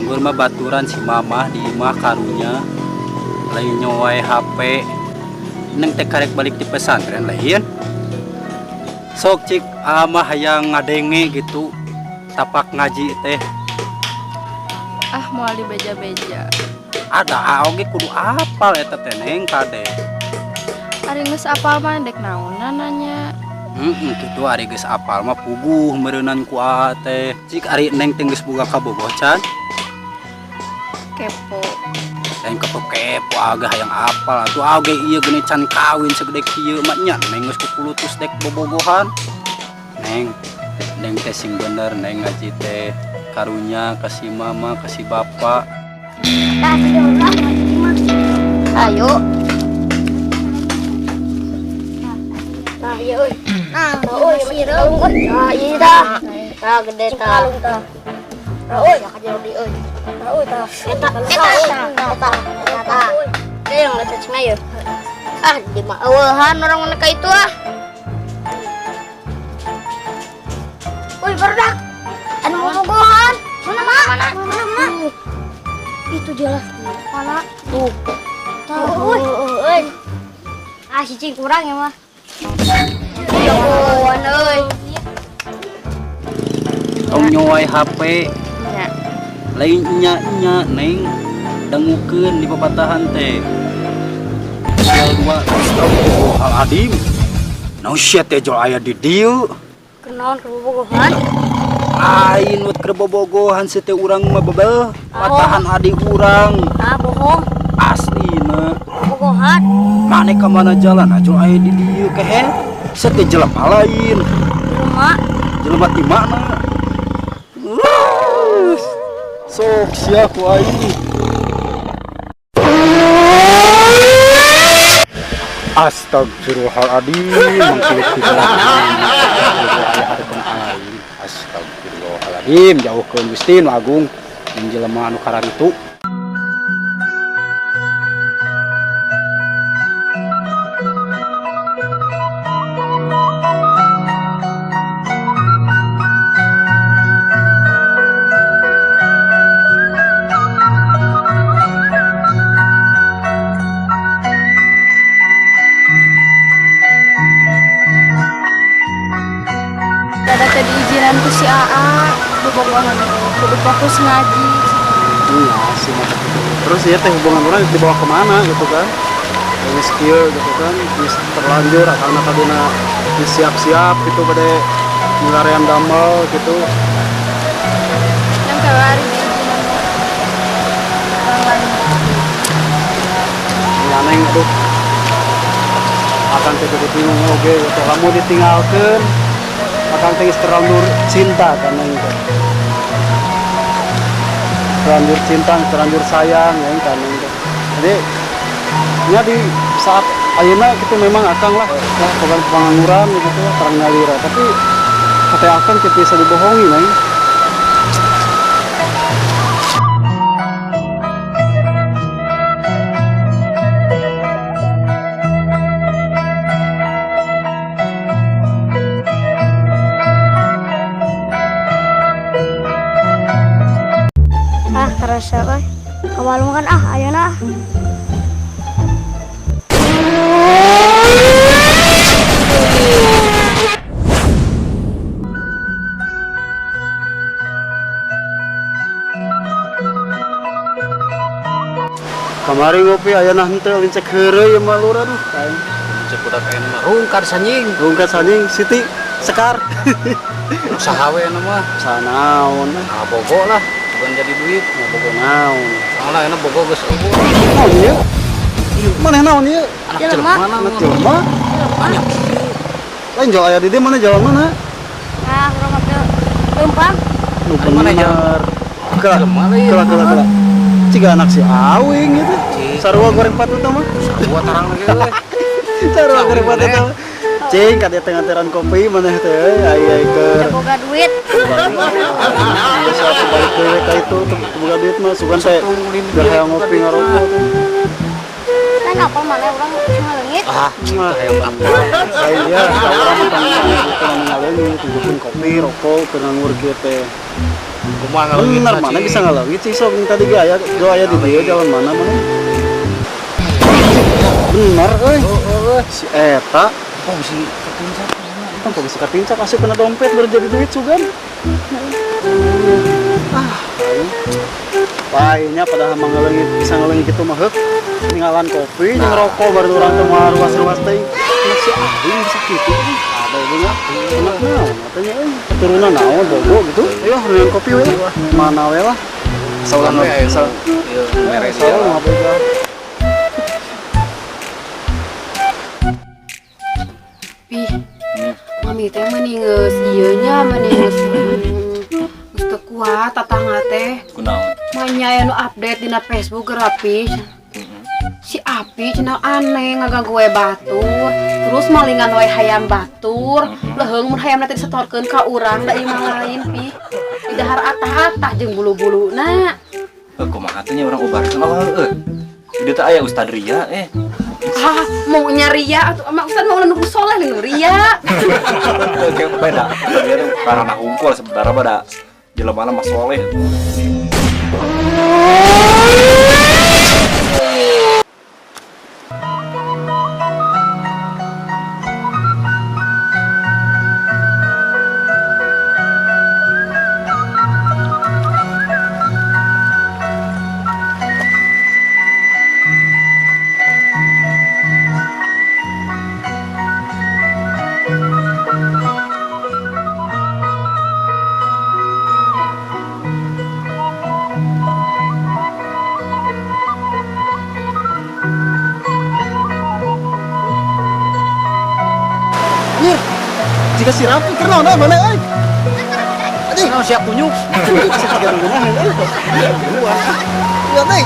Anggur mah baturan si mamah di imah karunya lain nyoai HP. Neng teh karek balik di pesantren lain. Sok cik amah hayang ngadenge gitu tapak ngaji teh. Ah, moal dibeja-beja. Ada oge kudu apal eta teh Neng kade. Ari geus apal mah dek naonan nanya. Heeh, kitu ari geus apal mah puguh meureunan ku aa teh. Cik ari Neng teh geus boga kabogoh can? Kepo. Lain kepo-kepo aga hayang apal atuh oge ieu geuning can kawin segede kieu mah nya Neng geus kukulutus dek bobogohan. Neng, Neng teh sing bener Neng ngaji teh karunya ka si mama ka si bapak. Tah, si urang ngaji mah. Ayo. Nah, ieu euy. Nah, Nah, euy, sireum euy. Nah, iya tah. Tah gede tah. Kalung tah. Nah, euy, ya ka jero di euy. Nah, euy tah. Eta eta eta eta. Teh yang lihat cenah ya. Ah, di mah eueuhan orang mana ka itu ah. Woi, barudak. Anu bobogohan. Mana, Mak? Mana? Mana, mana? Itu jelas. Mana? Tuh. Tah, Euy. euy. Ah, si cing kurang ya mah. Jagoan euy. Tong nyoai HP. Nya. Lain nya-nya Neng dangukeun di papatahan teh. Sial dua Astagfirullahaladzim. Naon sia teh jol aya di dieu. Kenaon ke bobogohan? Lain wet keur bobogohan si teh urang mah bebel. Patahan adik urang. Ah, bohong. Aslina. Bobogohan. Mane ka mana jalan ajol aya di dieu kehe. Sia teh jelema lain. Jelema. Jelema ti mana? Sok sia ku aing. Astagfirullahaladzim, mangkilik di belakang. Astagfirullahaladzim, jauhkeun Gusti nu agung jeung jelema anu kararitu. Ada tadi izinan ku si AA, bobogohan kudu fokus ngaji. Iya, sih mata gitu. Terus ya teh hubungan orang dibawa kemana gitu kan? Geus kieu gitu kan, geus terlanjur akangna tadina geus siap-siap gitu bade ngularean damel gitu. Yang kawari diizinan orang lain. Ya Neng aduh. Akang teh kudu bingung oge gitu. Lamun ditinggalkeun akang teh geus terlanjur cinta ka Neng teh. Terlanjur cinta, terlanjur sayang Neng ka Neng teh. Jadi nya di saat ayeuna gitu memang akang lah, lah bukan pengangguran gitu terang nyalira, tapi kata akang teu bisa dibohongi Neng. Ah, kerasa euy. Ka warung kan ah ayeuna. Kamari ngopi ayeuna henteu lincek heureuy ieu mah lur aduh. Aing Cek budak ayeuna mah rungkad sanjing. Rungkad sanjing Siti Sekar. Usaha we anu mah. Usaha naon? Ah bogo lah, bukan jadi duit. Mau bogo naon? Soalnya enak bogo geus eueuh. Naon ieu? Maneh naon ieu? Anak jelema naon? Anak jelema? Banyak kieu. Lain jauh aya di dieu mana jalan mana? Ah, urang mah teu leumpang. Nu Mana jalan? bener. Kela, Jelema lain. kela, kela, kela. Ciga anak si Awing gitu. Cing. Sarua goreng patut mah. Sarua tarang lagi euy. Sarua goreng patut Sarua, mah. Cing, ka dieu teh nganteran kopi maneh teh euy, ai ai keur. Teu boga duit. Biasa atuh balik deui ka itu teu boga duit mah sugan teh udah hayang ngopi ngarokok tuh. Kan apa maneh urang cuma leungit. Ah, Nah, hayang apa? Lain dia, ka urang mah tong gitu anu ngaleungit, tunggukeun kopi, rokok, keur nganggur kieu teh. Kumaha ngaleungit? Bener, mana bisa ngaleungit sih sob tadi ge aya do aya di dieu jalan mana mana. Bener euy. Si eta Oh, bisi katincak. Kan kok bisa katincak asup kena dompet baru jadi duit sugan. Ah, lainnya padahal mah ngaleungit bisa ngaleungit gitu mah heuk. Ninggalan kopi jeung rokok baru urang teh moal ruas-ruas teh. Anak si Aing bisa kitu euy. Ada ieu nya. Anak naon katanya euy. Keturunan naon bogo gitu. Ayo minum kopi we. Mana we lah. Asal urang Sampai asal ieu mere asal ngobrol. Pih, mami teh meni geus ieu nya meni geus geus teu kuat tatangga teh. Kunaon? Manya aya nu update dina Facebook geura, Pi. Si Api cenah aneh ngaganggu we batur, terus malingan we hayam batur, leuheung mun hayamna teh disetorkeun ka urang da ieu mah lain, Pi. Di dahar atah-atah jeung bulu-buluna. Heuh, kumaha teh nya urang ubarkeun oh heueuh. Di dieu teh aya Ustad Ria eh. Ah, mau ria atuh emang Ustad mau nu soleh nu ria. Kayak beda. Ustad Ria teh karena hungkul sebenarnya mah da jelema mah soleh. Nyir, jika si Rafi keur naon mana euy? Aduh, Naon siap tunjuk? Asa tiga nunggunahan euy. Lihat euy.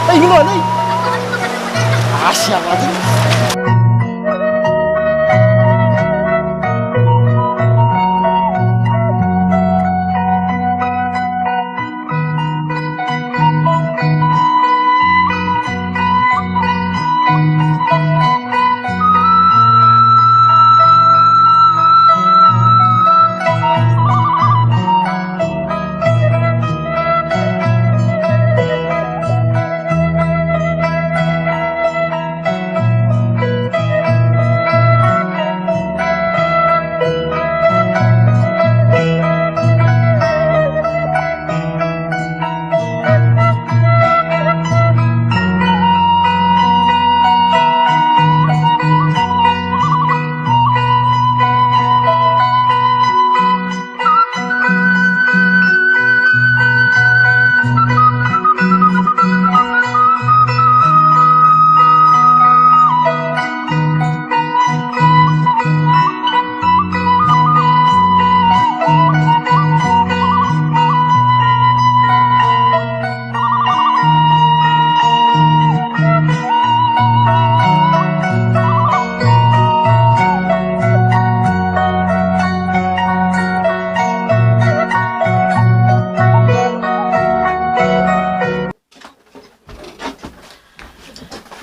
Euy, nungguan euy. Ah, siap atuh.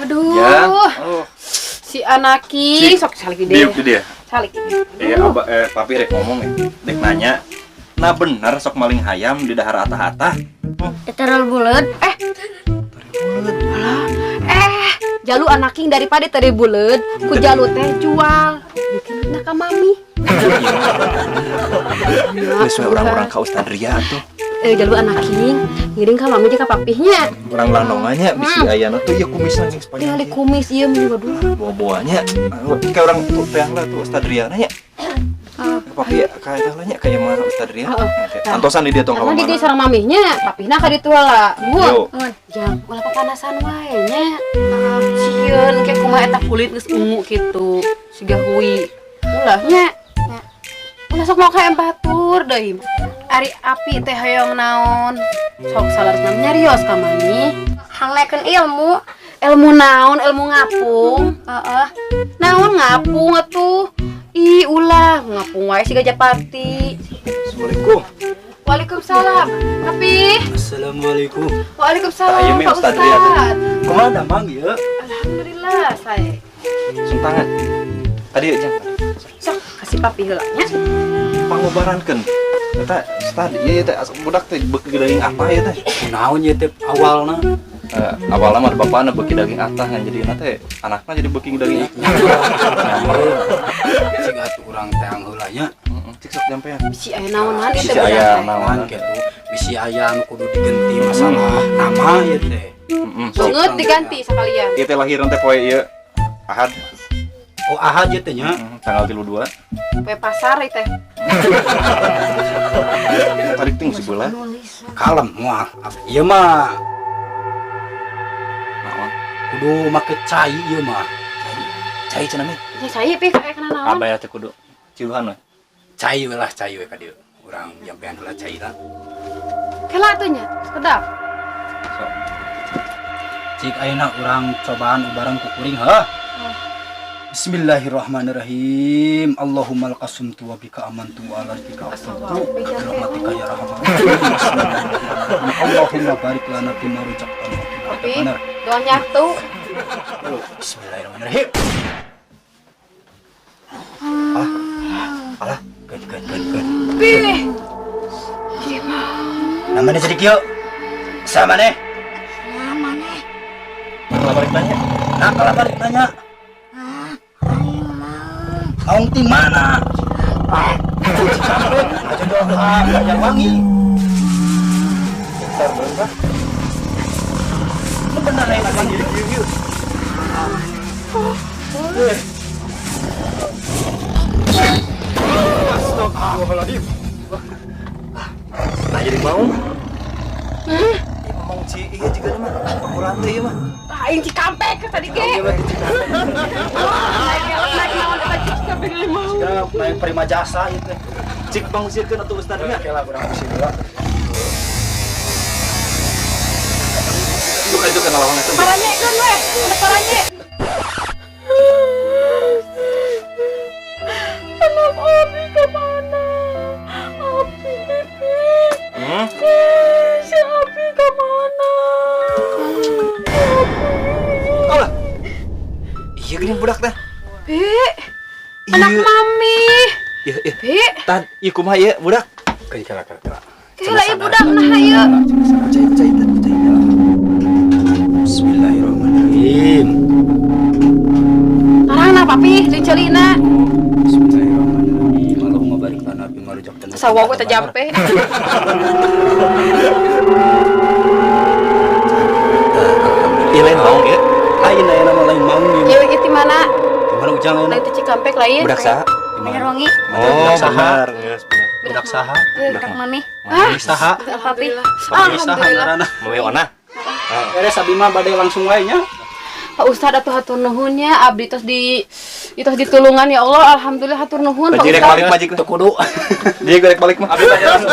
Aduh. Ya. Oh. Si Anaki sok calik deh. Diuk dia. Calik. Eh, aba, papi rek ngomong ya, rek nanya. Nah bener sok maling hayam di dahar atah-atah. Oh. Terlalu bulat. Alah. Jalu Anaking daripada teri buleud, ku jalu teh jual. Bikin ka mami. Geus we urang-urang ka Ustad Ria tuh. Jalu Anaking ngiring ka mami jeung ka papihnya. Urang lanongannya bisi ayana tuh ieu kumisna jeung sepanjang. Tinggal kumis ieu mah waduh. Bawa-bawanya. Kayak urang tuh teang lah tuh Ustad Ria nanya. Papi ka eta lah nya ka mah Ustad Ria. Heeh. Antosan di dia tong ka Karena di mana. dieu sareng mamihnya, papihna ka ditu heula. Yo. Nuhun. Jang, ulah papanasan wae nya. Sieun ke kumaha eta kulit geus ungu kitu. Siga hui. Ulah nya. Ulah sok mau ka batur deui. Ari api teh hoyong naon? Sok salarna nyarios ka mami. Hanglekeun ilmu. Ilmu naon? Ilmu ngapung. Heeh. Naon ngapung atuh? Ih, ulah ngapung wae siga japati. Assalamualaikum. Waalaikumsalam. Papi. Assalamualaikum. Waalaikumsalam Tah, ieu mah Pak Ustad Ria teh. Ustad. Kumaha damang ieu? Alhamdulillah, saya. Suntangan. Tadi jang. Sok kasih papi heula nya. Pangobarankeun. Eta tadi ieu teh budak teh beuki daging apa ieu teh? Kunaon ieu teh awalna? Awalna mah bapana beuki daging atah ngan jadina teh anakna jadi beuki daging atah. Cik atuh urang teh heula nya. Heeh, cik sok jampean. Bisi aya naonan ieu teh Bisi budak aya teh. naonan. Kitu bisi aya anu kudu digenti masalah nama ieu teh. Heeh. Sok. Banget diganti sekalian. Ieu teh lahiran teh poe ieu Ahad. Oh, Ahad ieu teh nya. Heeh, tanggal 32. Poe pasar ieu teh. Tarik ting si bola. Kalem moal. Ieu mah Naon? Kudu make cai ieu mah. Cai cenah mih. Ya cai pi kayak kena naon. Abah teh kudu ciluhan we. Cai we lah, cai we ka dieu. Urang jampean heula cai lah. Kela atuh nya, sedap. Sok. Cik ayeuna urang cobaan ubareng ku kuring heuh. Bismillahirrahmanirrahim. Allahumma laka sumtu wa bika amantu wa ala rizqika aftartu. Rahmatika ya arhamar rahimin. Allahumma barik lana fima razaqtana wa qina Tapi adzabannar. Doa nyatu. Bismillahirrahmanirrahim. Alah. Alah, keun keun keun keun. Pi. Namanya jadi kieu. Sama nih. Kalau balik nanya. Nah, kalau balik nanya. Maung ti mana? Ah, Cikampek, aja doa, Banjarwangi. Bentar, bentar. Lu bener ya, Bang? Eh. Astagfirullahaladzim. Nah, jadi mau. Iya, ngomong ci, iya juga mah. Kurang teh ieu mah. Aing Cikampek tadi ge. Iya, mah di Cikampek. Naik naik naon eta Cikampek euy mau. Ya, naik prima jasa itu. Cik pangusirkeun atuh ustadnya. Oke lah, kurang usir heula. Itu kan lawan eta. Paranye keun we, paranye. Anak Abi kemana? Abi, Bibi. Hmm? Si Abi kemana? Alah. Iya gini budak teh. Bi, anak mami. Iya, iya. Bi, Tan, ieu kumaha ieu budak? Keun kela kela kela. Kela ieu budak nah ieu. Cai cai teh, cai. Bismillahirrahmanirrahim. Tarangna papi, jeung ceulina. Bismillahirrahmanirrahim. Allahumma barik lana fima razaqtana. Sawa we teh jampe. Ieu lain maung ieu. Lain aya nama lain maung ieu. Ieu ieu ti mana? Di mana ujang ayeuna? Lain ti Cikampek lain. Budak saha? Di mana? Banjarwangi. Oh, Budak saha? bener, geus bener. Budak saha? Budak mami. Ah, Mami saha? Alhamdulillah. Mami saha Alhamdulillah. ngaranna? Mami ona. Beres abi mah bade langsung wae nya. Pak Ustad atuh hatur nuhun nya, abdi tos di itu ditulungan ya Allah, alhamdulillah hatur nuhun Pak Bajirek Ustad. balik mah jik. Teu kudu. Dia gorek balik mah. Abi langsung.